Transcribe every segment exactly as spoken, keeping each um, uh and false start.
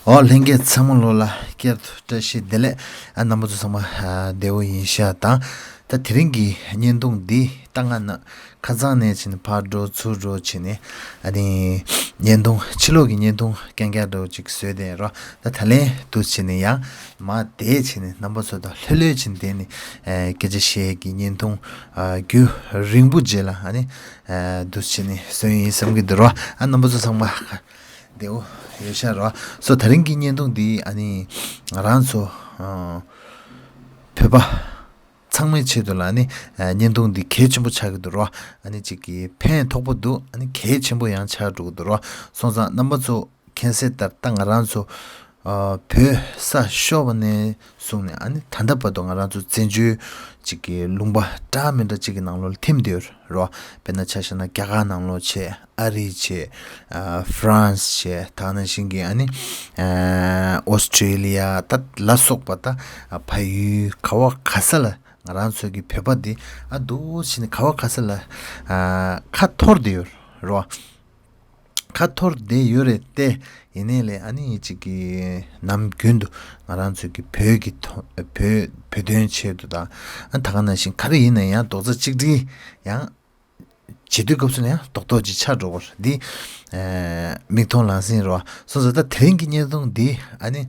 འོ་ལྷན་རྒྱས་ཚང་མ་ལོ་ལ་བསྐྱར་དུ་བཀྲ་ཤིས་བདེ་ལེགས། ཨ་རྣམ་པ་ཚོ་ཚང་མ་ཨ་བདེ་བོ་ཡིན་ཤག་དང་། ད་དེ་རིང་གི་བརྙན་ཐུང་འདི་ད་ང་ན་ཁ་སང་ནས་ཕྱིན་ཕར་འགྲོ་ཚུར་འགྲོ་བྱས་ནས་ཨ་ནི་བརྙན་ཐུང་ཕྱི་ལོགས་ཀྱི་བརྙན་ཐུང་རྐྱང་རྐྱང་འདྲ་བོ་ཅིག་བཟོས་ཏེ་རོ། ད་ད་ལན་དུ་བྱས་ནས་ཡང་མ་བསྡད་བྱས་ནས་རྣམ་པ་ཚོ་དང་ལྷོད་ལྷོད་བྱས་ནས་བསྡད་ནས་ཨ་སྐད་ཆ་བཤད་ཀྱི་བརྙན་ཐུང་ཨ་རྒྱུན་རིང་པོ་རྗེས་ལ་ཨ་ནི་ཨ་འདུ་བྱས་ནས་བཟོས་ཡིན་བསམ་གྱི་འདུག་རོ། ཨ་རྣམ་པ་ཚོ་ཚང་མ་བདེ་བོ་ཡོད་ཤག་རོ། སོ་དེ་རིང་གི་བརྙན་ཐུང་འདི་ཨ་ནི་ང་རང་ཚོ་ཨ་བོད་པ་ཚང་མའི་ཆེད་དུ་ལ་ཨ་ནི་ཨ་བརྙན་ཐུང་འདི་གལ་ཆེན་པོ་ཆགས་ཀྱི་འདུག་རོ། ཨ་ནི་གཅིག་གི་ཕན་ཐོགས་པོ་འདུག་ཨ་ནི་གལ་ཆེན་པོ་ཡང་ཆགས་འགྲོ་གི་འདུག་རོ། སོང་ཙང་རྣམ་པ་ཚོ་མཁྱེན་གསལ་ལྟར་ད་ང་རང་ཚོ་ཨ་བོད་ས་ཤོར་བ་ནས་བཟུང་ནས་ཨ་ནི་ད་ལྟ་བར་དུ་ང་རང་ཚོ་བཙན་བྱོལ་གཅིག་གི་ལུང་པ་འདྲ་མི་འདྲ་གཅིག་གི་ནང་ལོགས་ལ་ཐིམ་བསྡད་ཡོད་རོ། དཔེར་ན་ཆ་བཞག་ན་རྒྱ་གར་ནང་ལོགས་བྱས། ཨ་རི་བྱས། ཨ་ཧྥ་རན་སི་བྱས། ད་ནང་བཞིན་གྱི་ཨ་ནི་ཨ་ཨོ་སི་ཀྲེ་ལི་ཡ་ད་ལ་སོགས་པ་ད་ཨ་ཕ་ཡུལ་ག་བ་ག་ས་ལ་ང་རང་ཚོའི་གི་བོད་པ་འདི་ཨ་འདུག་བྱས་ནས་ག་བ་ག་ས་ལ་ཨ་ཁ་འཐོར་བསྡད་ཡོད་རོ། ཁ་འཐོར་བསྡད་ཡོད་རེད་དེ། ཡིན་ནའི་ལས་ཨ་ནི་གཅིག་གི་ནམ་རྒྱུན་དུ་ང་རང་ཚོའི་གི་བོད་ཀྱི་ཐོ་བོད་བོད་དོན་ཆེད་དུ་དང་ཨ་ད་ག་ནང་བཞིན་ག་རེ་ཡིན་ན་ཡང་རྡོག་རྩ་གཅིག་སྒྲིལ་ཡང་བྱེད་དུས་སྐབས་སུ་ནས་ཡང་རྡོག་རྡོག་ཅིག་ཆགས་འགྲོ་བར་འདི་ཨ་མིག་མཐོང་ལག་ཟིན་རོ། སོང་ཙང་ད་དེ་རིང་གི་བརྙན་ཐུང་འདི་ཨ་ནི་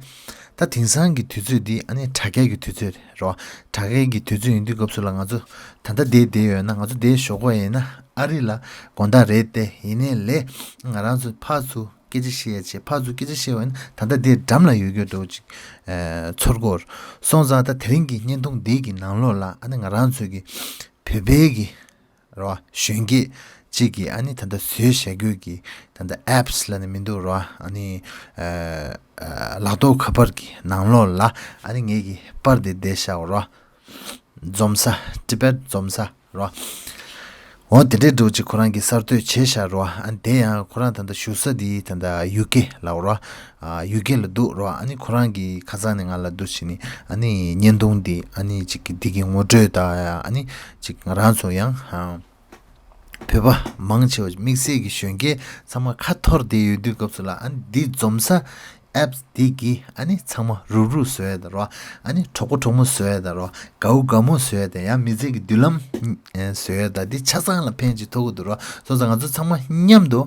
ད་དེང་སང་གི་དུས་ཚོད་འདི་ཨ་ནི་དྲ་རྒྱ་གི་དུས་ཚོད་རེད་རོ། དྲ་རྒྱ་གི་དུས་ཚོད་ཡིན་དུས་སྐབས་སུ་ལ་ང་ཚོ་ད་ལྟ་བསྡད་བསྡད་ཡོད་ན་ང་ཚོ་བསྡད་ཞོག་གོ་ཡིན་ན་ཨ་རི་ལ་དགོང་དག་རེད་དེ། ཡིན་ནའི་ལས་ང་རང་ཚོ་ཕར་ཚུར་སྐད་ཆ་བཤད་ཡ་བྱས། ཕར་ཚུར་སྐད་ཆ་བཤད་པ་ཡིན་ན་ད་ལྟ་འདིར་འགྲམ་ལ་ཡོད་རྒྱུ་འདྲ་བོ་ཅིག་ཨ་ཚོར་གོ། སོང་ཙང་ད་དེ་རིང་གི་བརྙན་ཐུང་འདི་གི་ནང་ལོགས་ལ་ཨ་ནི་ང་རང་ཚོའི་གི་བོད་པའི་གི་རོ་གཞོན་སྐྱེས་གཅིག་གིས་ཨ་ནི་ད་ལྟ་བཟོས་བཞག་རྒྱུ་གི་ད་ལྟ་ཨེབ་སི་ལབ་ནས་མི་འདུག་རོ། ཨ་ནི་ཨ་ཨ་ལག་ཐོག་ཁ་པར་གི་ནང་ལོགས་ལ་ཨ་ནི་ངེད་ཀྱིས་པར་དེ་བསྡད་བཞག་རོ། འཛོམས་ས། ཊི་བེཊ་འཛོམས་ས་རོ། འོ་དེ་འདྲའི་འདྲ་བོ་ཅིག་ཁོ་རང་གིས་གསར་གཏོད་བྱས་བཞག་རོ། ཨ་ནི་དེ་ཡང་ཁོ་རང་ད་ལྟ་བཞུགས་ས་དེ་ད་ལྟ་ཡུ་ཀེ་ལབ་རོ། ཨ་ཡུ་ཀེ་ལ་འདུག་རོ། ཨ་ནི་ཁོ་རང་གིས་ཁ་སང་ནས་ང་ལ་འདུག་བྱས་ནས་ཨ་ནི་བརྙན་ཐུང་འདི་ཨ་ནི་ཅིག་གི་འདི་གི་ངོ་སྤྲོད་དང་ཨ་ནི་ཅིག་ང་རང་ཚོ་ཡང་ཨ་བོད་པ་མང་ཆེ་བ་དམིགས་བསལ་གྱི་གཞོན་སྐྱེས་ཚང་མ་ཁ་འཐོར་བསྡད་ཡོད་དུས་སྐབས་སུ་ལ་ཨ་ནི་འདི་འཛོམས་ས་ཨེབ་སི་འདི་གིས་ཨ་ནི་ཚང་མ་རུབ་རུབ་བཟོ་ཡ་ད་རོ། ཨ་ནི་གྲོགས་པོ་གྲོགས་མོ་བཟོ་ཡ་ད་རོ། དགའ་བོ་དགའ་མོ་བཟོ་ཡ་ད། ཡང་མི་ཚེ་གི་མདུན་ལམ་ཨེ་བཟོ་ཡ་ད། འདི་ཆ་ཚང་ལ་ཕན་ཅིག་ཐོགས་ཀྱི་འདུག་རོ། སོང་ཙང་ང་ཚོ་ཚང་མ་མཉམ་དུ་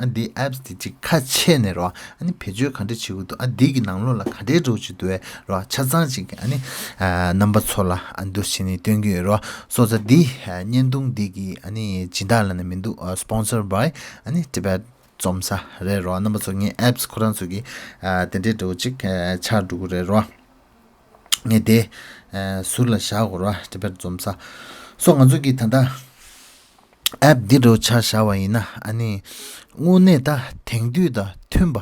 ཨ་འདི་ཨེབ་སི་འདི་ཅིག་ཁ་ཕྱེ་ནས་རོ། ཨ་ནི་བེད་སྤྱོད་ག་འདྲ་བྱེད་དགོས་འདུག་ཨ་འདི་གི་ནང་ལོགས་ལ་ག་འདྲའི་འགྲོ་ཅིག་འདུག་ཨེ་རོ། ཆ་ཚང་ཅིག་ཨ་ནི་ཨ་རྣམ་པ་ཚོ་ལ་ཨ་འདུ་བྱེད་ནས་སྟོན་གྱི་ཡོད་རོ། སོང་ཙང་འདི་ཨ་བརྙན་ཐུང་འདི་གི་ཨ་ནི་སྦྱིན་བདག་ལབ་ནས་མི་འདུག་ཨ་སྤོན་སར་བའི་ཨ་ནི་ཊི་བེཊ་འཛོམས་ས་རེད་རོ། རྣམ་པ་ཚོ་ངའི་ཨེབ་སི་ཁོ་རང་ཚོ་གི་ཨ་དེ་འདྲའི་འདྲ་བོ་ཅིག་ཨ་ཆགས་འགྲོ་གི་རེད་རོ། ངས་དེ་ཨ་ཟུར་ལ་བཞག་གོ་རོ། ཊི་བེཊ་འཛོམས་ས། སོ་ང་ཚོ་གི་ད་ལྟ་ཨེབ་སི་འདི་འདྲ་བོ་ཆ་བཞག་པ་ཡིན་ན་ཨ་ནི་དངོས་གནས་ད་དེང་དུས་དང་མཐུན་པ་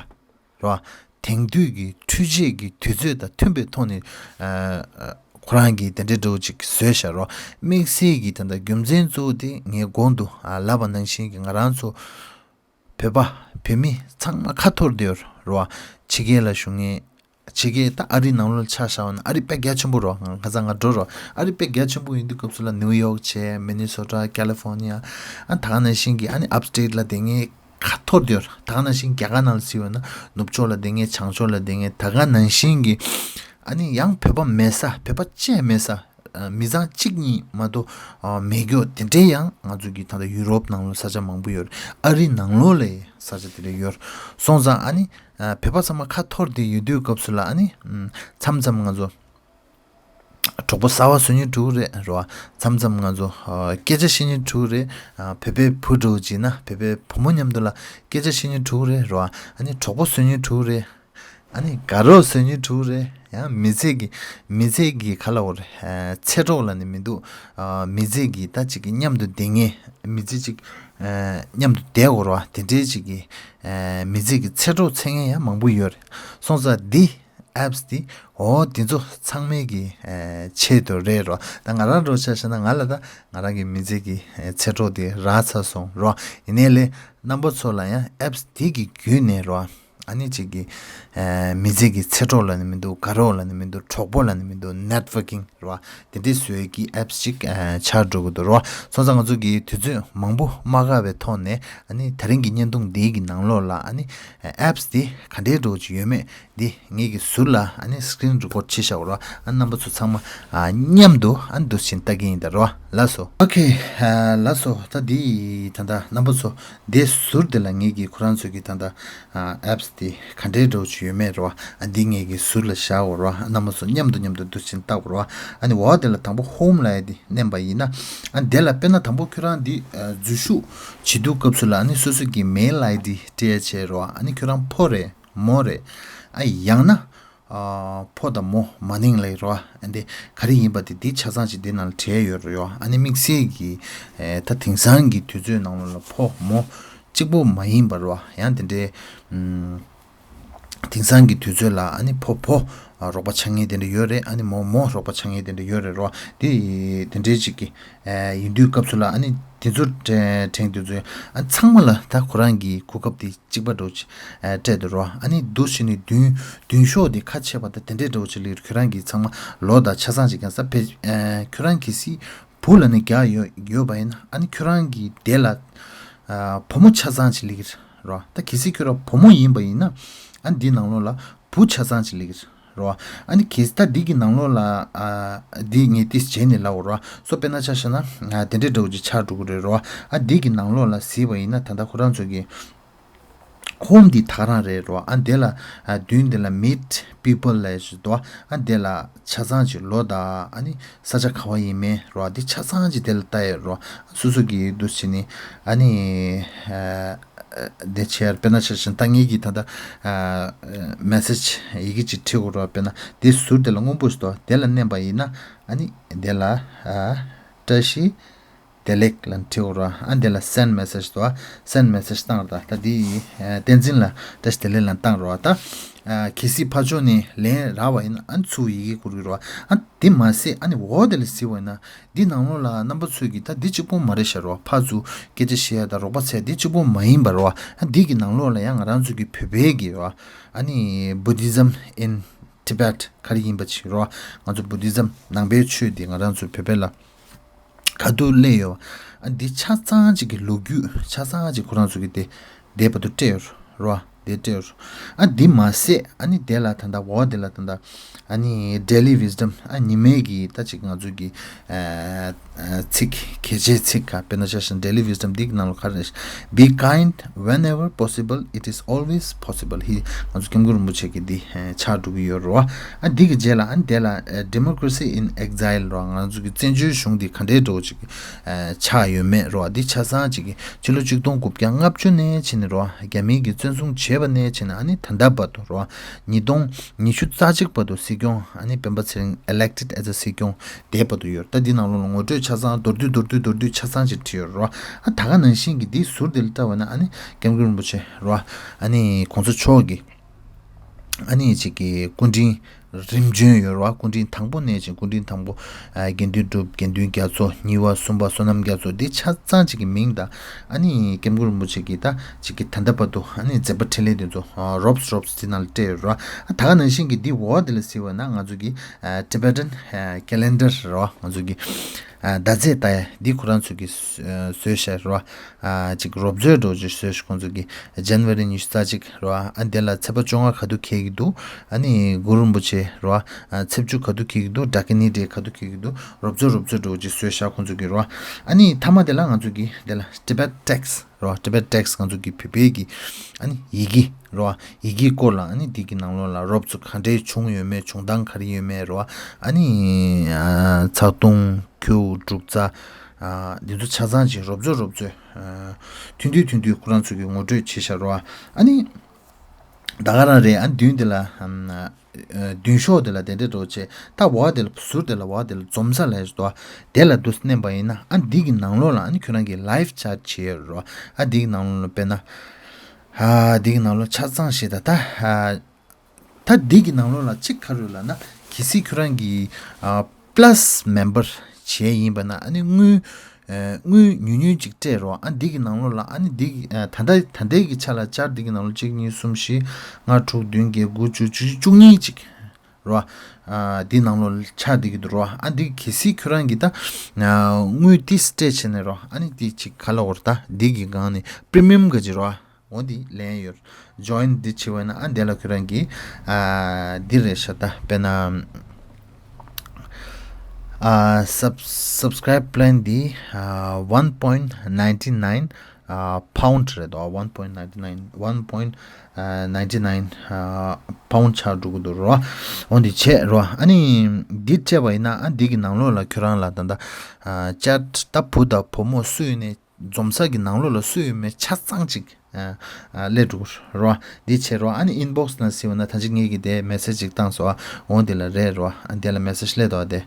རོ། དེང་དུས་ཀྱི་འཕྲུལ་ཆས་ཀྱི་དུས་ཚོད་དང་མཐུན་པའི་ཐོག་ནས་ཨ་ཨ་ཁོ་རང་གིས་དེ་འདྲའི་འདྲ་བོ་ཅིག་བཟོས་བཞག་རོ། དམིགས་བསལ་གྱི་ད་ལྟ་རྒྱུ་མཚན་གཙོ་བོ་དེ་ངས་གོང་དུ་ཨ་ལབ་པ་ནང་བཞིན་གྱི་ང་རང་ཚོ་བོད་པ་བོད་མི་ཚང་མ་ཁ་འཐོར་བསྡད་ཡོད་རེད་བ། ཕྱི་རྒྱལ་ལ་བཞུགས་མཁན། ཕྱི་རྒྱལ་ད་ཨ་རིའི་ནང་ལོགས་ལ་ཆ་བཞག་པ་ན་ཨ་རི་དཔེ་རྒྱ་ཆེན་པོ་རེད་བ། ང་ཁ་སང་ང་འགྲོ་རེད་བ། ཨ་རི་དཔེ་རྒྱ་ཆེན་པོ་ཡིན་དུས་སྐབས་སུ་ལ་ནིའུ་ཡོག་བྱས། མི་ནི་སོ་ཊ། ཀ་ལི་ཧྥོ་ནི་ཡ། ཨ་ད་ག་ནང་བཞིན་གྱི་ཨ་ནི་ཨབ་སི་ཊེཊ་ལ་བསྡད་མཁན་ཁ་འཐོར་བསྡད་ཡོད་རེད། ད་ག་ནང་བཞིན་རྒྱ་གར་ནང་ལ་གཟིགས་པ་ན་ནུབ་ཕྱོགས་ལ་བསྡད་མཁན། བྱང་ཕྱོགས་ལ་བསྡད་མཁན། ད་ག་ནང་བཞིན་གྱི་ཨ་ནི་ཡང་བོད་པ་མེད་ས། བོད་པ་གཅིག་མེད་ས། ཨ་མི་ཚང་གཅིག་གཉིས་མ་གཏོགས་ཨ་མེད་རྒྱུ་དེ་འདྲའི་ཡང་ང་ཚོ་གི་ད་ལྟ་ཡུ་རོབ་ནང་ལོགས་ས་ཆ་མང་པོ་ཡོད་རེད། ཨ་རི་ནང་ལོགས་ལ་ས་ཆ་དེ་འདྲ་ཡོད་རེད། སོང་ཙང་ཨ་ནི་ཨ་བོད་པ་ཚང་མ་ཁ་འཐོར་བསྡད་ཡོད་དུས་སྐབས་སུ་ལ་ཨ་ནི་ཨམ་མཚམས་མཚམས་ང་ཚོ་གྲོགས་པོ་གསར་པ་བཟོ་སྙིང་བྲོ་གི་རེད་རོ། མཚམས་མཚམས་ང་ཚོ་ཨ་སྐད་ཆ་བཤད་སྙིང་བྲོ་གི་རེད། ཨ་བོད་པའི་བུ་འདྲ་བོ་བྱས་ན་བོད་པའི་བུ་མོ་མཉམ་དུ་ལ་སྐད་ཆ་བཤད་སྙིང་བྲོ་གི་རེད་རོ། ཨ་ནི་གྲོགས་པོ་བཟོ་སྙིང་བྲོ་གི་རེད། ཨ་ནི་དགའ་རོགས་བཟོ་སྙིང་བྲོ་གི་རེད། ཡང་མི་ཚེ་གི་མི་ཚེ་གི་ག་ལབ་དགོས་རེད། ཨ་ཚེ་གྲོགས་ལབ་ནས་མི་འདུག་ཨ་མི་ཚེ་གི་ད་ཅིག་གི་མཉམ་དུ་བསྡད་མཁན། མི་ཚེ་ཅིག་ཨ་མཉམ་དུ་བསྡད་དགོས་རེད་བ། དེ་འདྲའི་ཅིག་གི་ཨ་མི་ཚེ་གི་ཚེ་གྲོགས་འཚོལ་མཁན་ཡང་མང་པོ་ཡོད་རེད། སོང་ཙང་འདི་ཨེབ་སི་འདི་འོ་འདི་ཚོ་ཚང་མའི་གི་ཨ་ཆེད་དུ་རེད་རོ། ད་ང་རང་འདྲ་བོ་ཆ་བཞག་ན་ང་ལ་ད་ང་རང་གི་མི་ཚེ་གི་ཨ་ཚེ་གྲོགས་དེ་རག་ཚར་སོང་རོ། ཡིན་ནའི་ལས་རྣམ་པ་ཚོ་ལ་ཡང་ཨེབ་སི་འདི་གི་བརྒྱུད་ནས་རོ། ཨ་ནི་ཅིག་གི་ཨ་མི་ཚེ་གི་ཚེ་གྲོགས་ལབ་ནི་མི་འདུག་དགའ་རོགས་ལབ་ནི་མི་འདུག་གྲོགས་པོ་ལབ་ནི་མི་འདུག networking རེད་བ། དེ་འདྲའི་བཟོ་ཡས་ཀྱི་apps ཅིག་ཨ་ཆགས་འགྲོ་གི་འདུག་རེད་བ། སོང་ཙང་ང་ཚོ་གིས་དུས་ཚོད་མང་པོ་མ་བཀག་པའི་ཐོག་ནས་ཨ་ནི་དེ་རིང་གི་བརྙན་ཐུང་འདིའི་གི་ནང་ལོགས་ལ་ཨ་ནི་apps དེ་ག་འདྲའི་འདྲ་བོ་ཅིག་ཡོད་མེད་འདི་ངེད་ཀྱི་ཟུར་ལ་ཨ་ནི་screen record བྱས་བཞག་ཡོད་རེད་བ། ཨ་རྣམ་པ་ཚོ་ཚང་མ་ཨ་མཉམ་དུ་ཨ་འདུག་སེ་ལྟ་གི་ཡིན་ད་རེད་བ། ལགས་སོ། ཨོ་ཁེ། ཨ་ལགས་སོ། ད་འདི་ད་ལྟ་རྣམ་པ་ཚོ་འདི་ཟུར་འདི་ལ་ངེད་ཀྱི་ཁོ་རང་ཚོ་གི་ད་ལྟ་ཨ་apps དེ་ག་འདྲའི་འདྲ་བོ་ཅིག་ཡོད་མེད་རེད་བ། ཨ་འདི་ངེད་ཀྱི་ཟུར་ལ་བཞག་ཡོད་རེད་བ། ཨ་རྣམ་པ་ཚོ་མཉམ་དུ་མཉམ་དུ་འདུག་སེ་ལྟ་དགོས་རེད་བ། ཨ་ནི་འོག་དེ་ལ་དང་པོ་home ལབ་ཡ་དེ་མནན་པ་ཡིན་ན། ཨ་འདི་ལ་དཔེར་ན་དང་པོ་ཁྱོད་རང་འདི་ཨ་འཛུལ་ཞུགས་བྱེད་དུས་སྐབས་སུ་ལ་ཨ་ནི་སོ་སོ་གི་mail ID སྤྲད་བྱས་རེད་བ། ཨ་ནི་ཁྱོད་རང་ཕོ་རེད་མོ་རེད། ཨ་ཡང་ན་ཨ་ཕོ་དང་མོ་མ་ནིང་ལ་རེད་བ། ཨ་འདི་ག་རེ་ཡིན་པ་དེ་འདི་ཆ་ཚང་ཅིག་འདི་ནང་ལ་བྲིས་ཡོད་རེད་བ། ཨ་ནི་དམིགས་བསལ་གྱི་ཨེ་ད་དེང་སང་གི་དུས་ཚོད་ནང་ལོགས་ལ་ཕོ་མོ་གཅིག་པོ་མ་ཡིན་པ་རེད་བ། ཡང་དེ་འདྲའི་ཨམ། དེང་སང་གི་དུས་ཚོད་ལ་ཨ་ནི་ཕོ་ཕོ་ཨ་རོགས་པ་ཆགས་མཁན་དེ་འདྲ་ཡོད་རེད། ཨ་ནི་མོ་མོ་རོགས་པ་ཆགས་མཁན་དེ་འདྲ་ཡོད་རེད་རོ། དེ་དེ་འདྲའི་ཅིག་གི་ཨ་ཡིན་དུས་སྐབས་སུ་ལ་ཨ་ནི་དེ་ཚོ་དྲན་དྲན་དུས་ཚོད་ཨ་ཚང་མ་ལ་ད་ཁོ་རང་གི་གོ་སྐབས་དེ་གཅིག་པ་འདྲ་བོ་ཅིག་ཨ་སྤྲད་འདུག་རོ། ཨ་ནི་འདུག་བྱས་ནས་མདུན་མདུན་ཤོག་དེ་ཁ་ཕྱེ་བ་དང་དེ་འདྲའི་འདྲ་བོ་ཅིག་ལ་ཁྱོད་རང་གི་ཚང་མ་ལོ་དང་ཆ་ཚང་ཅིག་ཀྱང་ས་ཕེ་ཨ་ཁྱོད་རང་གི་སི་བུ་ལ་ནི་རྒྱག་ཡོད་ཡོད་པ་ཡིན་ན་ཨ་ནི་ཁྱོད་རང་གི་དེ་ལ་ཨ་བུ་མོ་ཆ་ཚང་ཅིག་སླེབས་ཀྱི་རེད་རོ། ད་གལ་སྲིད་ཁྱོད་རང་བུ་མོ་ཡིན་པ་ཡིན་ན་ཨ་ནི་འདི་ནང་ལོགས་ལ་བུ་ཆ་ཚང་ཅིག་སླེབས་ཀྱི་རེད་རོ། ཨ་ནི་གལ་སྲིད་ད་འདི་གི་ནང་ལོགས་ལ་ཨ་འདི་ངས་ཏིས་བྱས་ནས་ལབ་འོ་རོ། སོ་དཔེར་ན་ཆ་བཞག་ན་ཨ་དེ་འདྲའི་འདྲ་བོ་ཅིག་ཆགས་འགྲོ་གི་རེད་རོ། ཨ་འདི་གི་ནང་ལོགས་ལ་གཟིགས་པ་ཡིན་ན་ད་ལྟ་ཁོ་རང་ཚོ་གི་home འདི་ད་ག་རང་རེད་རོ། ཨ་འདི་ལ་ཨ་མདུན་འདི་ལ་meet people ལབ་ཞིག་འདུག་ཨ་འདི་ལ་ཆ་ཚང་ཅིག་ལོ་དང་ཨ་ནི་ས་ཆ་ག་བ་ཡིན་མིན་རོ། འདི་ཆ་ཚང་ཅིག་དེ་ལ་ལྟ་ཡོད་རོ། སོ་སོ་གི་འདུག་བྱས་ནས་ཨ་ནི་ཨ་འདི་བྱས་དཔེར་ན་ཆ་བཞག་ན་ད་ངེད་ཀྱི་ད་ལྟ་ཨ་message ཡི་གེ་ཅིག་བྲིས་དགོས་རོ། དཔེར་ན་འདི་ཟུར་དེ་ལ་སྔོན་པོ་ཞིག་འདུག་དེ་ལ་མནན་པ་ཡིན་ན་ཨ་ནི་འདི་ལ་ཨ་བཀྲ་ཤིས་བདེ་ལེགས་ལབ་བྲིས་རོ། ཨ་འདི་ལ་send message དོ། send message བཏང་རོ། ད་ད་འདི་ཨ་བསྟན་འཛིན་ལ་བཀྲ་ཤིས་བདེ་ལེགས་ལབ་བཏང་རོ། ད་ཨ་གལ་སྲིད་ཕར་ཕྱོགས་ནས་ལན་རག་པ་ཡིན་ན་ཨ་ཚུར་ཡི་གེ་བསྐུར་གི་རོ། ཨ་དེ་མ་ཟད་ཨ་ནི་འོག་དེ་ལ་གཟིགས་པ་ཡིན་ན་འདི་ནང་ལོགས་ལ་རྣམ་པ་ཚོས་ཀྱི་ད་འདི་གཅིག་པོ་མ་རེད་ཤག་རོ། ཕར་ཚུར་སྐད་ཆ་བཤད་ཡ་ད་རོགས་པ་བྱས་འདི་གཅིག་པོ་མ་ཡིན་པ་རོ། ཨ་འདི་གི་ནང་ལོགས་ལ་ཡང་ང་རང་ཚོ་གི་བོད་པའི་གི་རོ། ཨ་ནི་Buddhism in Tibet ག་རེ་ཡིན་པ་ཅིག་རོ། ང་ཚོ་Buddhism ནང་པའི་ཆོས་འདི་ང་རང་ཚོ་བོད་པའི་ལ་ག་དུས་སླེབས་ཡོད། ཨ་འདི་ཆ་ཚང་ཅིག་གི་ལོ་རྒྱུས་ཆ་ཚང་ཅིག་ཁོ་རང་ཚོ་གི་དེ་དེ་བར་དུ་སྤྲད་ཡོད་རོ། དེ་སྤྲད་ཡོད་རོ། ཨ་འདི་མ་ཟད་ཨ་ནི་དེ་ལ་ད་ལྟ་འོག་དེ་ལ་ད་ལྟ་ཨ་ནི་daily wisdom ཨ་ཉི་མའི་གི་ད་ཅིག་ང་ཚོ་གི་ཨ་ཨ་ཚིག་གལ་ཆེའི་ཚིག་ག་དཔེར་ན་ཆ་བཞག་ན་daily wisdom འདི་གི་ནང་ལ་ག་རེ་རེད། Be kind whenever possible, it is always possible. ཧི་ང་ཚོ་སྐྱབས་མགོན་རིན་པོ་ཆེ་གི་འདི་ཨ་ཆགས་འགྲོ་གི་ཡོད་རོ། ཨ་འདི་གི་རྗེས་ལ་ཨ་འདི་ལ་ཨ་democracy in exile རོ། ང་ཚོ་གི་བཙན་བྱོལ་གཞུང་འདི་ག་འདྲའི་འགྲོ་ཅིག་ཨ་ཆགས་ཡོད་མེད་རོ། འདི་ཆ་ཚང་ཅིག་གི་ཕྱི་ལོ་ཆིག་སྟོང་དགུ་བརྒྱ་ལྔ་བཅུ་ནས་བྱས་ནས་རོ། རྒྱ་མིའི་གི་བཙན་བཟུང་བྱས་པ་ནས་བྱས་ནས་ཨ་ནི་ད་ལྟ་བར་དུ་རོ། ཉིས་སྟོང་ཉི་ཤུ་རྩ་གཅིག་བར་དུ་སྲིད་སྐྱོང་ཨ་ནི་སྤེན་པ་ཚེ་རིང་elected as a སྲིད་སྐྱོང་དེ་བར་དུ་ཡོད། ད་འདི་ནང་ལོགས་ལ་ངོ་སྤྲོད་ཆ་ཚང་མདོར་བསྡུས་མདོར་བསྡུས་མདོར་བསྡུས་ཆ་ཚང་ཅིག་བྲིས་ཡོད་རོ། ཨ་ད་ག་ནང་བཞིན་གྱི་འདིའི་ཟུར་དེ་ལ་ལྟ་བ་ན་ཨ་ནི་སྐྱབས་མགོན་རིན་པོ་ཆེ་རོ། ཨ་ནི་གོང་ས་མཆོག་གི་ཨ་ནི་ཅིག་གི་སྐུ་ཕྲེང་རིམ་བྱོན་ཡོད་རོ། སྐུ་ཕྲེང་དང་པོ་ནས་ཅིག་སྐུ་ཕྲེང་དང་པོ་ཨ་དགེ་འདུན་གྲུབ། དགེ་འདུན་རྒྱ་མཚོ། གཉིས་པ་གསུམ་པ་བསོད་ནམས་རྒྱ་མཚོ། འདི་ཆ་ཚང་ཅིག་གི་མིང་དང་ཨ་ནི་སྐྱབས་མགོན་རིན་པོ་ཆེ་གི་ད་ཅིག་གི་ད་ལྟ་བར་དུ་ཨ་ནི་མཛད་པ་འཕྲིན་ལས་དེ་ཚོ་ཨ་རོབ་རོབ་དེ་ནང་ལ་སྤྲད་ཡོད་རོ། ཨ་ད་ག་ནང་བཞིན་གྱི་འདི་འོག་དེ་ལ་གཟིགས་པ་ན་ང་ཚོ་གི་ཨ་Tibetan ཨ་calendar རོ། ང་ཚོ་གི་ཨ་ཟླ་ཚེས་ལྟ་ཡ་འདི་ཁོ་རང་ཚོ་གི་བཟོས་བཞག་རོ། ཨ་ཅིག་རོབ་ཚོད་འགྲོ་ཅིག་བཟོས་ཤིག་ཁོང་ཚོ་གི་January ཉི་ཤུ་རྩ་གཅིག་རོ། ཨ་འདི་ལ་ཚེས་པ་བཅོ་ལྔ་ག་དུས་འཁེལ་གི་འདུག་ཨ་ནི་གུ་རུ་རིན་པོ་ཆེ་རོ། ཨ་ཚེས་བཅུ་ག་དུས་འཁེལ་གི་འདུག Dakkini Day ག་དུས་འཁེལ་གི་འདུག་རོབ་ཚོད་རོབ་ཚོད་འགྲོ་ཅིག་བཟོས་བཞག་ཁོང་ཚོ་གི་རོ། ཨ་ནི་མཐའ་མ་དེ་ལ་ང་ཚོ་གི་དེ་ལ་Tibet Text རོ། Tibet Text ང་ཚོ་གི་བོད་པའི་གི་ཨ་ནི་ཡི་གེ་རོ། ཡི་གེའི་སྐོར་ལ་ཨ་ནི་འདི་གི་ནང་ལོགས་ལ་རོབ་ཚོད་ག་འདྲའི་བྱུང་ཡོད་མེད། བྱུང་སྟངས་ག་རེ་ཡོད་མེད་རོ། ཨ་ནི་ཨ་ཚ་གདུང་། ཁྱེའུ། འབྲུག་རྩ། ཨ་འདི་ཚོ་ཆ་ཚང་ཅིག་རོབ་ཚོད་རོབ་ཚོད་ཨ་ཐུང་ཐུང་ཐུང་ཐུང་ཁོ་རང་ཚོ་གི་ངོ་སྤྲོད་བྱས་བཞག་རོ། ཨ་ནི་ད་ག་རང་རེད། ཨ་མདུན་དེ་ལ་ཨམ་ཨ་མདུན་ཤོག་དེ་ལ་དེ་འདྲ་འགྲོ་བྱས། ད་འོག་དེ་ལ་ཟུར་དེ་ལ་འོག་དེ་ལ་འཛོམས་ས་ལབ་ཡས་ཞིག་འདུག་དེ་ལ་འདུག་མནན་པ་ཡིན་ན་ཨ་འདི་གི་ནང་ལོགས་ལ་ཨ་ནི་ཁྱོད་རང་གི་live chat བྱས་ཡོད་རོ། ཨ་འདི་གི་ནང་ལོགས་ལ་དཔེར་ན་ཨ་འདི་གི་ནང་ལོགས་ཆ་ཚང་ཞིག་ད་ད་ཨ། ད་འདི་གི་ནང་ལོགས་ལ་གཅིག་ག་རེ་ཡོད་ལབ་ན། གལ་སྲིད་ཁྱོད་རང་གི་ཨ་plus member བྱས་ཡིན་པ་ན་ཨ་ནི་དངུལ་ དངུལ་ཉུང་ཉུང་ཅིག་སྤྲད་རོགས། ཨ་འདི་གི་ནང་ལོགས་ལ་ཨ་ནི་འདི་གི་ད་ལྟ་ད་ལྟའི་གི་ཆ་ལ་ཅར་འདི་གི་ནང་ལོགས་གཅིག་གཉིས་གསུམ་བཞི་ལྔ་དྲུག་བདུན་བརྒྱད་དགུ་བཅུ་བཅུ་བཅུ་གཉིས་ཅིག་རོ། ཨ་འདི་ནང་ལོགས་ཆགས་བསྡད་ཀྱི་འདུག་རོ། ཨ་འདི་གལ་སྲིད་ཁྱོད་རང་གི་ད་དངུལ་ཏིས་སྤྲད་བྱས་ནས་རོ། ཨ་ནི་འདི་ཅིག་ག་ལ་འོར་ད་འདི་གི་སྒང་ནས་པི་རི་མི་ཡམ་ག་ཅི་རོ། འོ་འདི་ལེན་ཡོད། ཇོ་ཡིན་འདི་བྱེད་པ་ཡིན་ན་ཨ་འདི་ལ་ཁྱོད་རང་གི་ཨ་འདི་རེད་ཤག་ད་དཔེར་ན་ཨ་སབ་སབ་སི་ཀ་རའིབ་པི་ལན་འདི་ཨ་one point ninety nine ཨ་pound རེད་དོ། One point ninety nine, one point ninety nine ཨ་pound ཆགས་འགྲོ་གི་འདུག་རོ། འོ་འདི་བྱས་རོ། ཨ་ནི་འདི་སྤྲད་པ་ཡིན་ན་ཨ་འདི་གི་ནང་ལོགས་ལ་ཁྱོད་རང་ལ་ད་ལྟ་ཨ་ཅར་ད་བུ་དང་བུ་མོ་སུ་ཡིན་ནའི་འཛོམས་ས་གི་ནང་ལོགས་ལ་སུ་ཡོད་མེད་ཆ་ཚང་ཅིག་ཨ་ཨ་སླེབས་འགྲོ་གི་རོ། འདི་བྱས་རོ། ཨ་ནི་ཨིན་བོག་སི་ནང་ཟེར་བ་ན་ད་ཅི་ངེད་ཀྱིས་དེ་མེ་སེ་ཇི་ཅིག་བཏང་སོང་། ཨ་འོ་འདི་ལ་རེད་རོ། ཨ་འདི་ལ་མེ་སེ་ཇི་སླེབས་འདུག་དེ།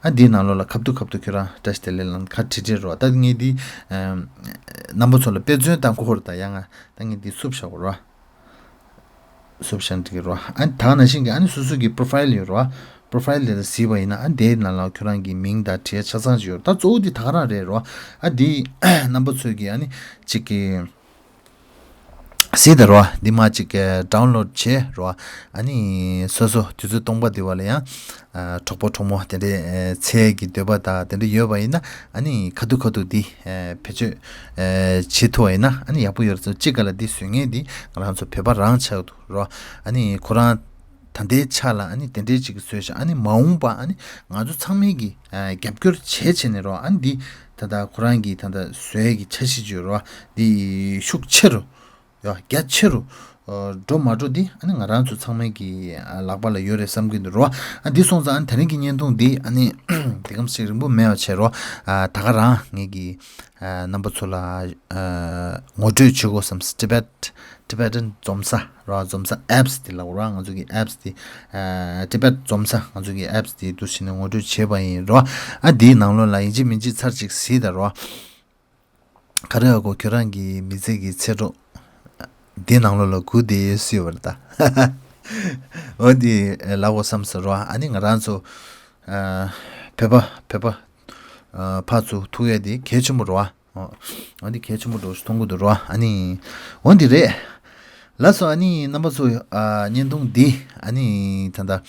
ཨ་འདིའི་ནང་ལོགས་ལ་ཁ་ཐུག་ཁ་ཐུག་ཁྱོད་རང་བཀྲ་ཤིས་བདེ་ལེགས་ལབ་ཁ་བྲིས་བྲིས་རོ། ད་ངེད་འདི་ཨ་རྣམ་པ་ཚོ་ལ་དཔེ་མཚོན་བཏང་གོ་རོ། ད་ཡང་ང་ད་ངེད་འདི་བསུབ་བཞག་གོ་རོ། བསུབ་བཞག་འགྲིག་གི་རོ། ཨ་ནི་ད་ག་ནང་བཞིན་གྱི་ཨ་ནི་སོ་སོ་གི་པོ་རོ་ཕ་ཡིལ་ཡོད་རོ། པོ་རོ་ཕ་ཡིལ་དེ་ལ་གཟིགས་པ་ཡིན་ན་ཨ་ནི་དེའི་ནང་ལ་ཁྱོད་རང་གི་མིང་དང་བྲིས་ཆ་ཚང་ཅིག་ཡོད་རོ། ད་གཙོ་བོ་འདི་ད་ག་རང་རེད་རོ། ཨ་འདི་རྣམ་པ་ཚོས་ཀྱི་ཨ་ནི་གཅིག་གི་གཟིགས་དང་རོ། འདི་མ་གཅིག་གི་ཌའུན་ལོཌ་བྱས་རོ། ཨ་ནི་སོ་སོ་དུས་ཚོད་སྟོང་པ་འདི་བ་ལ་ཡང་ཨ་གྲོགས་པོ་གྲོགས་མོ་དེ་འདྲའི་ཨ་འཚོལ་གྱི་འདོད་པ་དང་དེ་འདྲ་ཡོད་པ་ཡིན་ན་ཨ་ནི་ཁ་ཐུག་ཁ་ཐུག་འདི་ཨ་བེད་སྤྱོད་ཨ་བྱེད་ཐུབ་པ་ཡིན་ན་ཨ་ནི་ཡག་པོ་ཡོད་རེད། གཅིག་ག་ལ་འདི་བཟོ་མཁན་འདི་ང་རང་ཚོ་བོད་པ་རང་ཆགས་འདུག་རོ། ཨ་ནི་ཁོ་རང་ད་ལྟའི་ཆ་ལ་ཨ་ནི་དེ་འདྲའི་ཅིག་བཟོས་ཤག་ཨ་ནི་མ་འོངས་པ་ཨ་ནི་ང་ཚོ་ཚང་མས་ཀྱི་ཨ་རྒྱབ་སྐྱོར་བྱས་བྱས་ནས་རོ། ཨ་ནི་འདི་ད་ལྟ་ཁོ་རང་གི་ད་ལྟ་བཟོ་ཡས་ཀྱི་འཆར་གཞི་ཅིག་ཡོད་རོ། འདི་ཤུགས་ཆེ་རུ་ཡོ་རྒྱ་ཆེ་རུ་ཨ་འགྲོ་མ་འགྲོ་འདི་ཨ་ནི་ང་རང་ཚོ་ཚང་མའི་གི་ཨ་ལག་པ་ལ་ཡོད་རེད་བསམ་གྱི་འདུག་རོ། ཨ་འདི་སོང་ཙང་ཨ་ནི་དེ་རིང་གི་བརྙན་ཐུང་འདི་ཨ་ནི་དེ་གམ་ཞིག་རིང་པོ་མེད་པ་བྱས་རོ། ཨ་ད་ག་རང་ངེད་ཀྱི་ཨ་རྣམ་པ་ཚོ་ལ་ཨ་ངོ་སྤྲོད་བྱེད་དགོས་བསམ། Tibet Tibetan འཛོམས་ས་རོ། འཛོམས་ས་ཨེབ་སི་འདི་ལ་རོ། ང་ཚོ་གི་ཨེབ་སི་འདི་ཨ་Tibet འཛོམས་ས་ང་ཚོ་གི་ཨེབ་སི་འདི་འདུག་བྱས་ནས་ངོ་སྤྲོད་བྱས་པ་ཡིན་རོ། ཨ་འདིའི་ནང་ལོགས་ལ་ཡིན་གཅིག་མིན་གཅིག་ཚར་གཅིག་གཟིགས་དང་རོ། ག་རེ་ཡོད་གོ། ཁྱོད་རང་གི་མི་ཚེ་གི་ཚེ་སྲོག་འདི་ནང་ལོགས་ལ་སྒུག་བསྡད་ཡོད་སྲིད་པ་རེད་ད། འོ་འདི་ལབ་དགོས་བསམ་སོང་རོ། ཨ་ནི་ང་རང་ཚོ་ཨ་བོད་པ་བོད་པ་ཨ་ཕར་ཚུར་ཐུག་ཡས་འདི་གལ་ཆེན་པོ་རེད་བ། འོ་འདི་གལ་ཆེན་པོ་འདྲ་བོ་ཞིག་མཐོང་གི་འདུག་རོ། ཨ་ནི་འོ་འདི་རེད། ལགས་སོ། ཨ་ནི་རྣམ་པ་ཚོ་ཨ་བརྙན་ཐུང་འདི་ཨ་ནི་ད་ལྟ་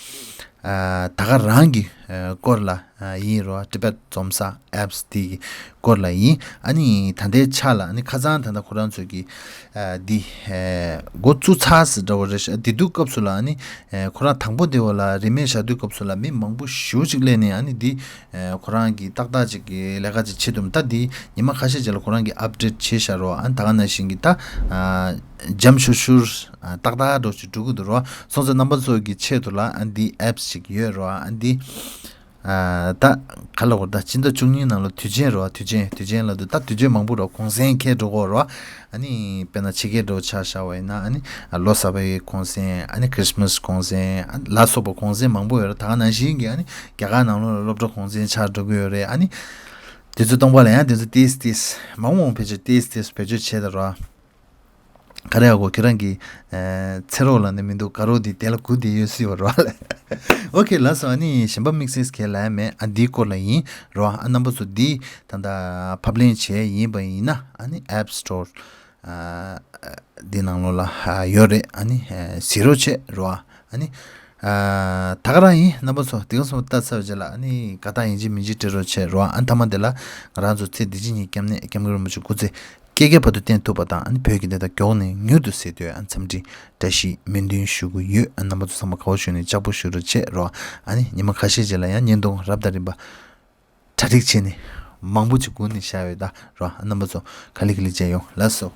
ཨ་ད་ག་རང་གི་ཨ་སྐོར་ལ་ཨ་ཡིན་རོ། Tibet འཛོམས་ས་ཨེབ་སི་འདི་གི་སྐོར་ལ་ཡིན། ཨ་ནི་ད་ལྟའི་ཆ་ལ་ཨ་ནི་ཁ་སང་ད་ལྟ་ཁོ་རང་ཚོ་གི་ཨ་འདི་ཨ་འགོ་བཙུགས་ཚར་ཟེར་འདྲ་བོ་རེད་ཤག་དེ་དུས་སྐབས་སུ་ལ་ཨ་ནི་ཨ་ཁོ་རང་དང་པོ་དེ་བ་ལ་རིན་མེད་བཞག་དུས་སྐབས་སུ་ལ་མི་མང་པོ་ཞེ་པོ་ཅིག་སླེབས་ནས་ཨ་ནི་འདི་ཨ་ཁོ་རང་གི་ཏག་ཏག་ཅིག་གི་ལས་ཀ་ཅིག་བྱེད་དུས་ད་འདི་ཉི་མ་ཁ་ཤས་རྗེས་ལ་ཁོ་རང་གིས་ཨབ་ཌེཊ་བྱས་བཞག་རོ། ཨ་ད་ག་ནང་བཞིན་གྱི་ད་ཨ་འཇམ་ཤུར་ཤུར་ཨ་ཏག་ཏག་འདྲ་བོ་ཅིག་འགྲོ་གི་འདུག་རོ། སོང་ཙང་རྣམ་པ་ཚོ་གི་ཆེད་དུ་ལ་ཨ་འདི་ཨེབ་སི་ཅིག་ཡོད་རོ། ཨ་འདི་ཨ་ད་ག་ལ་བར་ད་སྤྱི་ཟླ་བཅུ་གཉིས་ནང་ལ་དུས་ཆེན་རོ། དུས་ཆེན་དུས་ཆེན་ལ་དུ་ད་དུས་ཆེན་མང་པོ་རོ། གུང་སེང་འཁེལ་འགྲོ་གོ་རོ། ཨ་ནི་དཔེར་ན་ཕྱི་རྒྱལ་འགྲོ་ཆ་བཞག་པ་ཡིན་ན་ཨ་ནི་ལོ་གསར་པའི་གུང་སེང་ཨ་ནི་ཁྲི་སི་མ་སི་གུང་སེང་ཨ་ལ་སོགས་པ་གུང་སེང་མང་པོ་ཡོད་རེད། ད་ག་ནང་བཞིན་གྱི་ཨ་ནི་རྒྱ་གར་ནང་ལོགས་ལ་སློབ་གྲྭ་གུང་སེང་ཆགས་འགྲོ་གི་ཡོད་རེད། ཨ་ནི་དུས་ཚོད་སྟོང་པ་ལ་ཡང་དུས་ཚོད་ཏིས་ཏིས་མང་མང་བེད་སྤྱོད་ཏིས་ཏིས་བེད་སྤྱོད་བྱས་ད་ར། ག་རེ་ཡག་གོ། ཁྱེད་རང་གི་ཨ་ཚེ་རོགས་ལ་ནི་མི་འདུག་དགའ་རོགས་འདི་དེ་ལ་སྒུག་བསྡད་ཡོད་སྲིད་པ་ར་ལ། ཨོ་ཁེ་ལགས་སོ། ཨ་ནི་གཞན་པ་དམིགས་བསལ་གལ་ལ་མེད། ཨ་འདིའི་སྐོར་ལ་ཡིན་ར། ཨ་རྣམ་པ་ཚོ་འདི་ད་ལྟ་ཕབ་ལེན་བྱས་ཡིན་པ་ཡིན་ན་ཨ་ནི་ཨེབ་སི་ཊོར་ཨ་འདི་ནང་ལོགས་ལ་ཨ་ཡོད་རེད། ཨ་ནི་ཨ་གཟིགས་རོགས་བྱེད་ར། ཨ་ནི་ཨ་ད་ག་རང་ཡིན། རྣམ་པ་ཚོ་དེ་ག་སོང་ལྟ་ཚར་བ་རྗེས་ལ་ཨ་ནི་དགའ་རྟགས་ཡིན་གཅིག་མིན་གཅིག་སྤྲད་རོགས་བྱེད་ར། ཨ་མཐའ་མ་དེ་ལ་ང་རང་ཚོ་ཚེ་འདི་ཕྱི་གཉིས་སྐྱབས་གནས་སྐྱབས་མགོན་རིན་པོ་ཆེ་སྐུ་ཚེ་བསྐལ་བརྒྱའི་བར་དུ་བརྟན་ཐུབ་པ་དང་ཨ་ནི་བོད་ཀྱི་བདེན་མཐའ་མགྱོགས་ནས་མྱུར་དུ་གསལ་དོན་ཨ་འཚམས་འདྲི་བཀྲ་ཤིས་སྨོན་འདུན་ཞུ་གི་ཡོད། ཨ་རྣམ་པ་ཚོ་ཚང་མ་དགའ་བོ་བྱུང་ནས་ལྕགས་པོ་ཞུ་རོགས་བྱེད་ར། ཨ་ནི་ཉི་མ་ཁ་ཤས་རྗེས་ལ་ཡང་བརྙན་ཐུང་རབ་དང་རིམ་པ་གྲ་སྒྲིག་བྱས་ནས་མང་པོ་ཅིག་སྒུག་ནས་བཞག་ཡོད་ད་ར། ཨ་རྣམ་པ་ཚོ་ག་ལེ་ག་ལེ་མཇལ་ཡོང་། ལགས་སོ།